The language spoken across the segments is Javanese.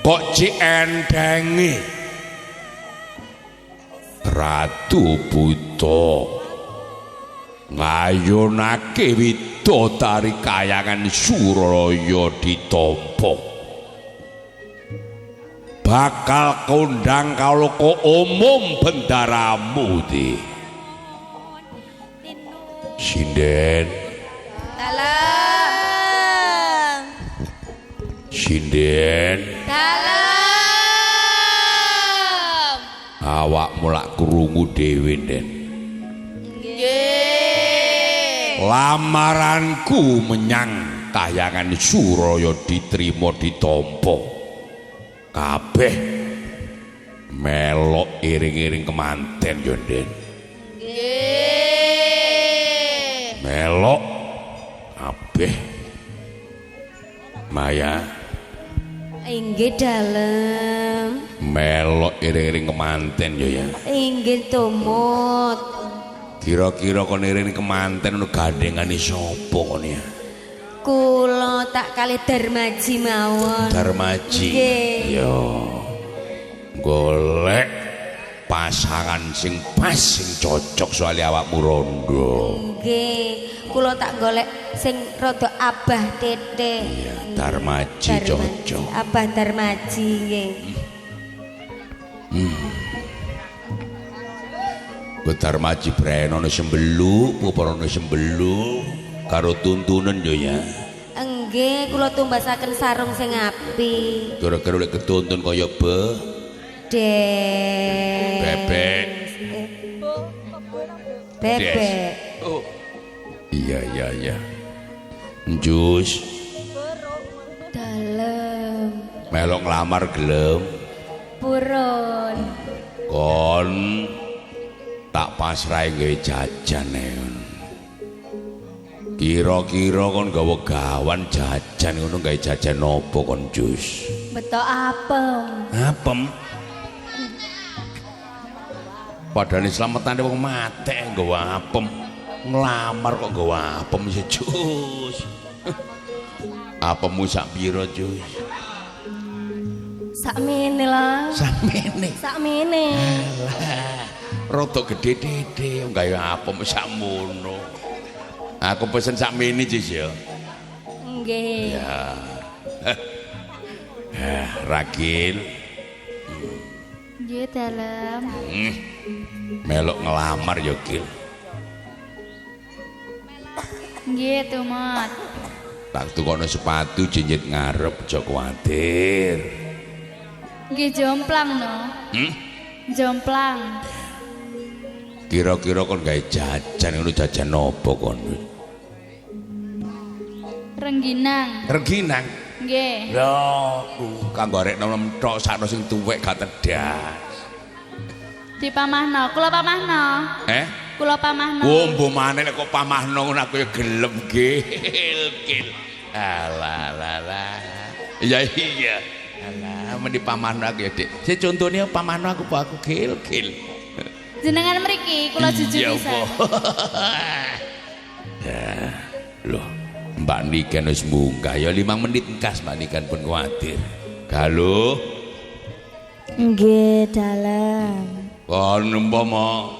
Kok ciendenge Ratu Buta ngayunake widodari kayangan Suralaya ditampa. Bakal kondang kaloka umum bendaramu di. Sinden. Dalem. Sinden. Dalem. Awakmu lak krungu dhewe, Nden. Nggih. Lamaranku menyang kayangan Suralaya diterima ditampa. Kabeh melok iring-iring kemanten yo, Nden. Nggih. Melok kabeh. Maya. Inggih dalem. Melok iring-iring kemanten yo ya. Inggih tumut. Kira-kira kon iring kemanten ono gandengane sapa kon ya? Kula tak kalih Darmaji mawon. Darmaji. Nggih. Yo. Golek pasangan sing pas sing cocok soalnya awakmu rondo. Nggih, kula tak golek sing rada abah titik. Iya, Darmaji cocok. Abah Darmaji nggih. Go Darmaji brenono sembelu, pupono sembelu karo tuntunan yo ya. Nggih, kula tumbasaken sarung sing apik. Kira-kira lek ketuntun kaya be bebek. Bebek. Oh. Iya iya iya. Njus. Dalem. Melok nglamar gelem. Purun. Kon tak pasrahe gawe jajan e. Kira-kira kon gawa gawan jajan ngono gawe jajan apa kon Jus? Betok apem. Apem. Padahal slametane wong matek nggawa apem. Nglamar kok nggawa apem sih Jus. Apemmu sak pira Jus? Sakmene lah. Sakmene. Sakmene. Alah, rada gedhe dede gawe apem sakmono. Aku pesen sakmene Jus ya. Nggih. Ya. Ragil. Nggih dalem. Melok ngelamar ya Gil. Nggih tumut. Tak tukono sepatu jinjit ngarep aja kuwatir. Nggih jomplang no. Jomplang. Kira-kira kon gawe jajan ngono jajan apa kon? Rengginang. Rengginang. Nggih. Lho, kanggo arek nom tok sakno sing tuwek gak tedas. Dipamahno, kula pamahno. Eh? Kula pamahno. Wo mbo maneh nek kok pamahno ngono aku ya gelem gil gil. Alah alah alah. Ya iya. Alah meni pamahno aku ya, Dik. Sing contone pamahno aku apa aku gil gil. Jenengan mriki kula jujur pisan. Ya, lho, Mbak Niken wis munggah ya 5 menit engkas Mbak Niken pun kuwatir. Galuh. Nggih, dalem. Kon umpama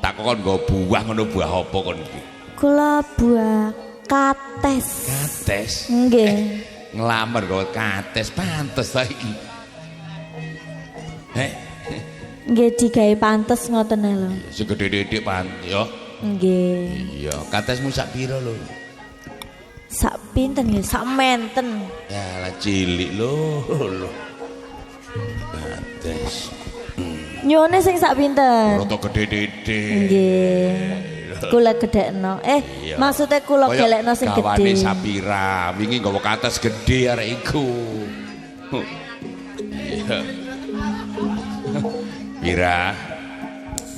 tak kon nggo buah ngono buah apa kon iki? Kula buah kates. Kates? Nggih. Nglamar nggo kates pantes ta iki. Heh. Nggih digawe pantes ngoten lho. Sing gedhe-gedhe pantes ya. Nggih. Iya, katesmu sak pira lho? Sak pinten nggih? Sak menten. Ya lah cilik lho lho. Kates. Nyuwune sing sak pinten? Rada gedhe-gedhe. Nggih. Kula gedhekno. Maksudnya kula gelekno sing gedhe. Gawane Sapira, wingi nggawa kates gedhe arek iku. Iya. Pira?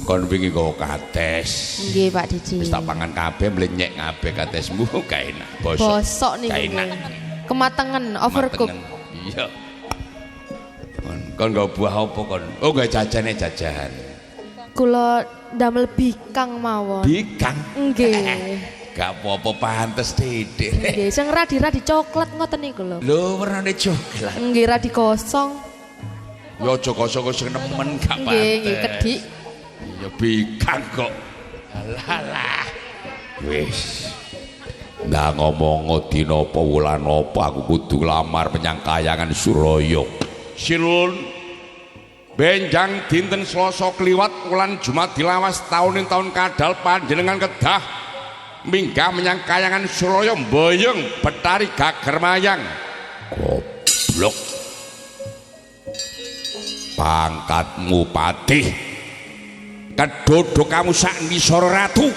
Kon wingi nggawa kates. Nggih, Pak Didi. Wis tak pangan kabeh mlenyek kabeh katesmu gak enak. Bosok. Bosok niku. Gak enak. Kematengen, overcook. Iya. Kon nggawa buah apa kon? Oh, nggawa jajane jajan. Kula ndamel bikang mawon. Bikang? Nggih. Gak apa-apa pantes titik. Nggih, sing radi-radi coklat ngoten niku lho. Lho, wernane coklat. Nggih, radi kosong. Ya aja kosong-kosong nemen gak Nggih, nggih pantes. kedik. Ya bikang kok. Alah lah. Wis. Ndak ngomong dina apa wulan apa aku kudu nglamar menyang kayangan Suraya. Sinuwun. Benjang dinten Selasa kliwat wulan Jumadilawas taun ing taun kadal panjenengan kedah minggah menyang kayangan Suraya mboyong Betari Gager Mayang. Goblok. Pangkatmu patih. Kedudukanmu sak ngisor ratu.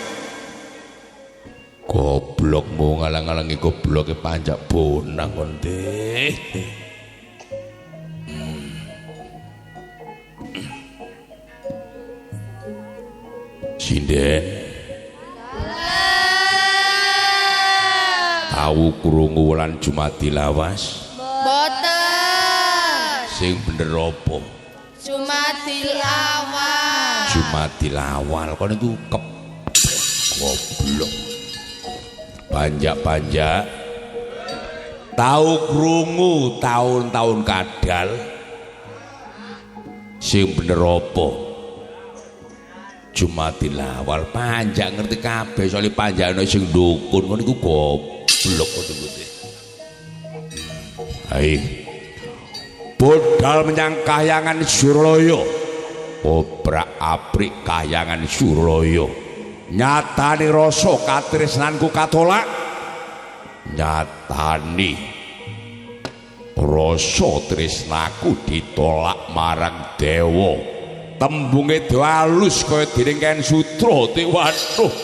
Goblokmu ngalang-alangi gobloke panjak bonang kon teh. Sinden. Tahu krungu wulan Jumadilawas? Mboten. Sing bener apa? Jumadil awal. Jumadil awal kon iku goblok. Panjak-panjak tahu krungu taun-taun kadal sing bener apa? Jumadil awal panjak ngerti kabeh soalé panjakane sing dukun kon iku goblok kon iku. Hai. Budal menyang kahyangan Suralaya. Obrak-abrik kahyangan Suralaya. Nyatane rasa katresnanku katolak. Nyatane rasa tresnaku ditolak marang dewa. Tembunge dewa alus kaya dening kain sutra. Waduh,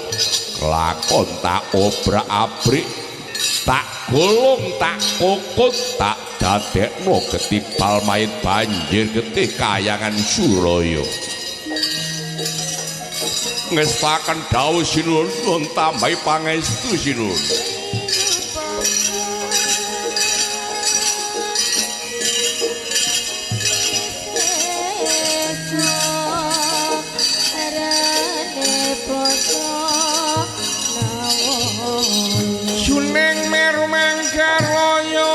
lakon tak obrak-abrik, tak gulung, tak kokot, tak dadekno ketibal mayit banjir getih kayangan Suralaya. Ngestaken dawuh sinuwun nuwun tambahi pangestu sinuwun. Suning meru mangkaraya.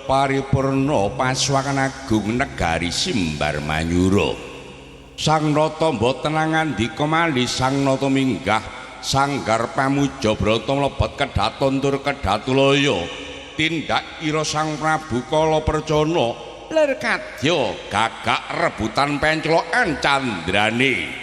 Paripurna Pasuwakan Agung Negari Simbar Manyura. Sang Nata mboten ngandika malih, Sang Nata minggah sanggar pamuja brata mlebet kedhaton tur kedhatulaya. Tindak ira Sang Prabu Kala Percana lir kadya gagak rebutan penclokan candrane.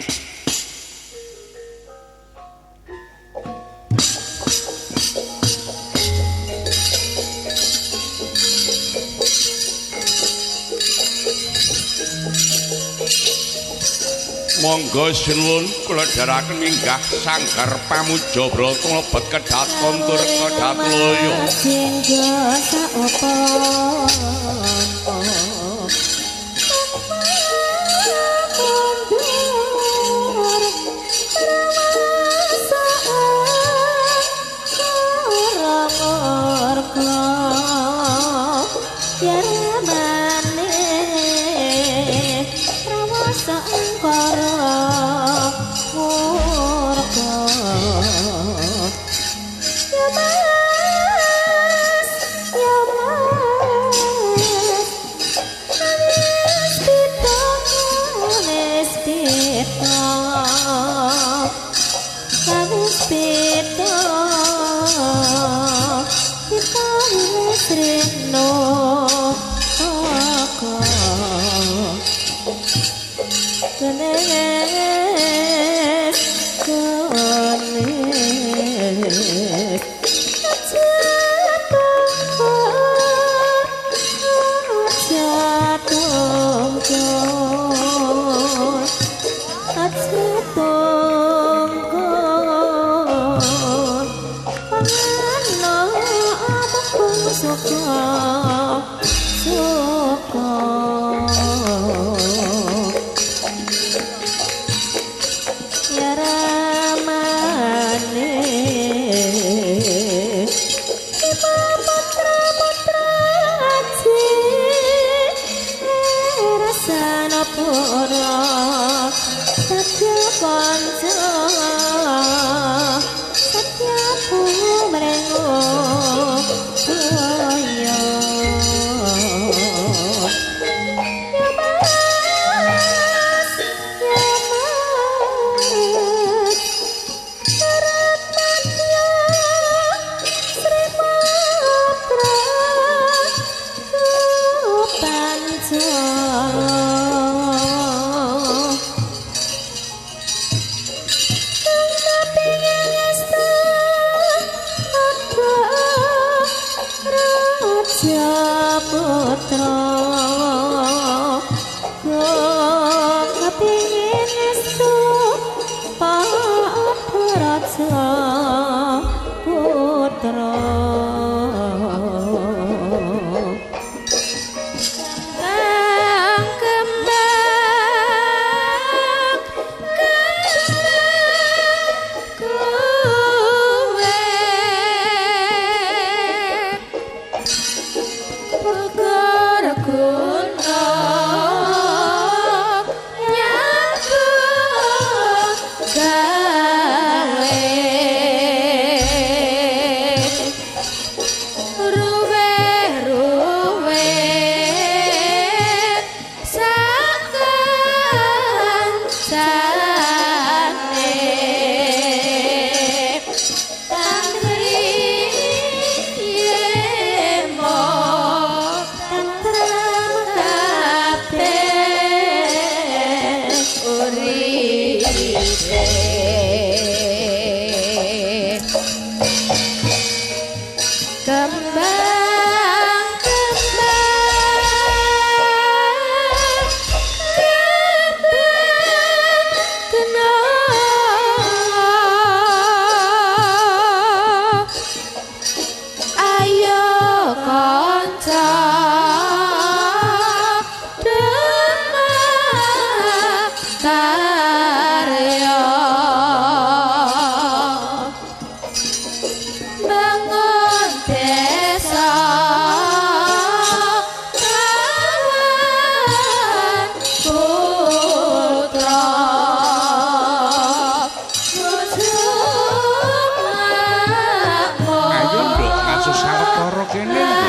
Monggo sinuwun kula dherekaken minggah sanggar pamuja brata mlebet kedaton tur kedatloyo. Jenggo saopo. Ayo nduk kasus sawetara kene.